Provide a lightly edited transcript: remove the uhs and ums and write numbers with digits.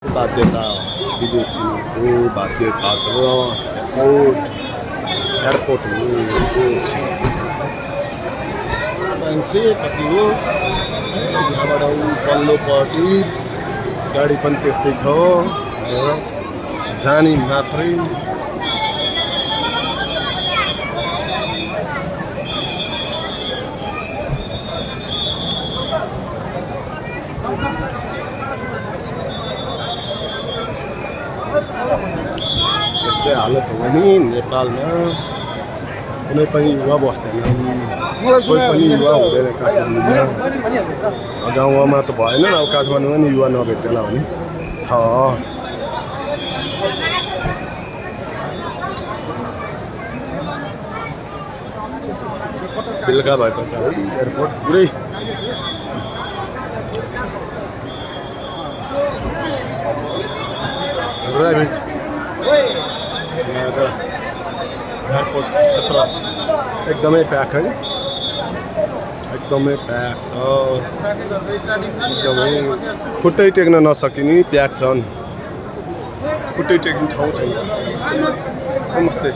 बाध्यता विदेशीको बाध्यता छ एयरपोर्ट मान्छे कति हो यहाँबाट पल्लोपट्टि गाडी पनि त्यस्तै छ जानी मात्रै यस्तै हालत हो नि नेपालमा कुनै पनि युवा बस्दैन कोही पनि युवा हुँदैन काठमाडौँमा गाउँमा त भएन अब काठमाडौँमा नि युवा नभेटेला भने छ बेलुका भएपछि एयरपोर्ट पुरै ड्राइभिङ एयरपोर्ट क्षेत्र एकदमै प्याक है एकदमै प्याक छ एकदमै खुट्टै टेक्न नसकिने प्याक छन् खुट्टै टेक्ने ठाउँ छैन नमस्ते